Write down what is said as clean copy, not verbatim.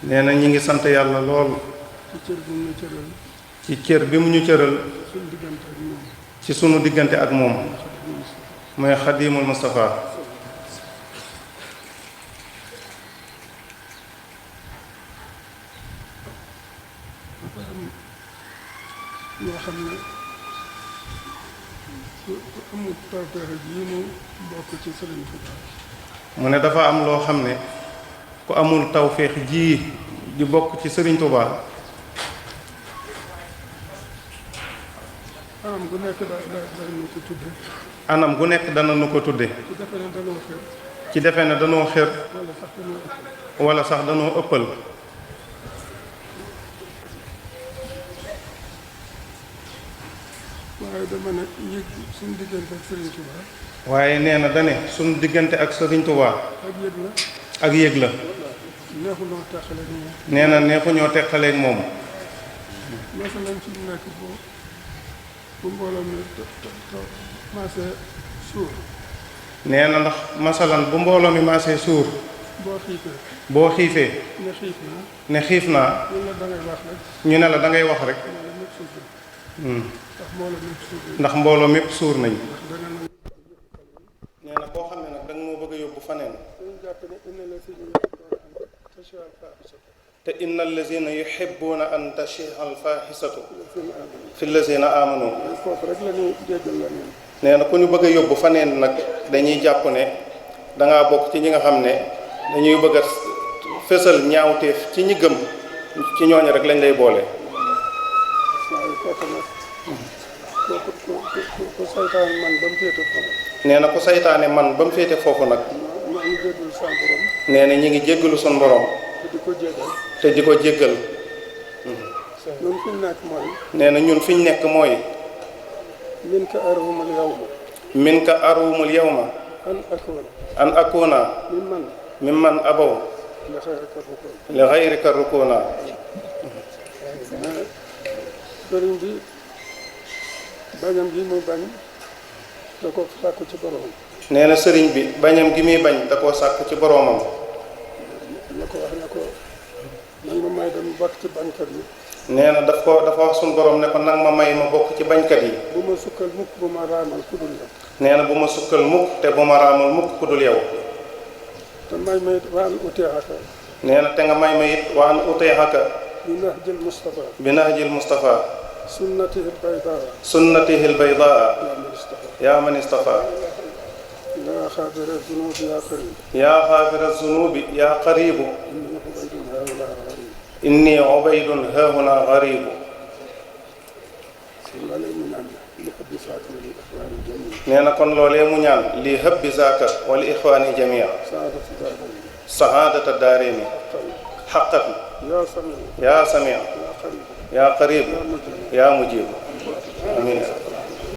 nee na ñi ngi sant yàlla lool ci cër bi mu ñu cëral ci sunu diggante ak moom mooy xadimul Mustafa. yoo xam ne ku amul tawfeex ji mu bokk ci Sëriñ Tuubaa. mu ne dafa am loo xam ne ku amul tawfeex ji di bokk ci Sëriñ Tuubaa. anam gu nekk dana ko tudde. anam gu nekk dana nu ko tudde. ci defe ne danoo xër. wala sax danoo ëppal. waaye dama ne yëg suñu diggante ak Sëriñ Tuubaa. waaye nee na dane suñu diggante ak Sëriñ Tuubaa. ak yëg la. ak yëg la. neexuñoo teqaleeg moom. nee na neexuñoo teqaleeg moom. masalan fi mu nekk bu mbooloo mi maasee suur. nee na ndax masalan bu mbooloo mi maasee suur. boo xiifee. ne xiif naa. ñu ne la da ngay wax rek. ndax mbooloo mépp suur nañ. nee na koo xam ne nag danga moo bëgg a yóbbu faneen. te inna allazina yuhibbuna an tashiha alfahisatu fi allazina amanu. nee na ku ñu bëgg a yóbbu faneen nag dañuy jàpp ne dangaa bokk ci ñi nga xam ne dañuy bëgg a fësal ñaawteef ci ñi gëm ci ñooñu rek lañ lay boole. ku saytaane man ba mu féete foofu. nee na ku saytaane man ba mu féete foofu nag. nee na ñi ngi jéggalu sun borom. te di ko jéggal. ñun fi ñu nekk mooy. nee na ñun fi ñu nekk mooy. minka arhumul yawma. minka arhumul yawma. an akuna. mimman abaw. li xayrika rukuna. sëriñ bi bañam gi muy bañ da ko sàkku ci boroomam. nee na sëriñ bi bañam gi muy bañ da koo sàkku ci boroomam. la ko wax ne ko nag ma may dem bokk ci bañkat yi. nee na dafa wax suñu borom ne ko nag ma may ma bokk ci bañkat yi. bu ma sukkal mukk bu ma raamal ku dul yow. nee na bu ma sukkal mukk te bu ma raamal mukk ku dul yow. te may ma it waan uteexaka. nee na te nga may ma it waan uteexaka. bi nahjil Mustafa. bi nahjil Mustafa. sunnatihil baydaa. sunnatihil baydaa. yaa man istafa. yaa xaafira zunubi yaa qariib. yaa xaafira zunubi yaa qariibu. inni ubaydun haahuna gariibu. nee na kon loolee mu ñaan li habbi zaaka wal ixwaani jamia. sahaadata daarayni xaqat. yaa samia. yaa qariib. yaa mujiib. amiin.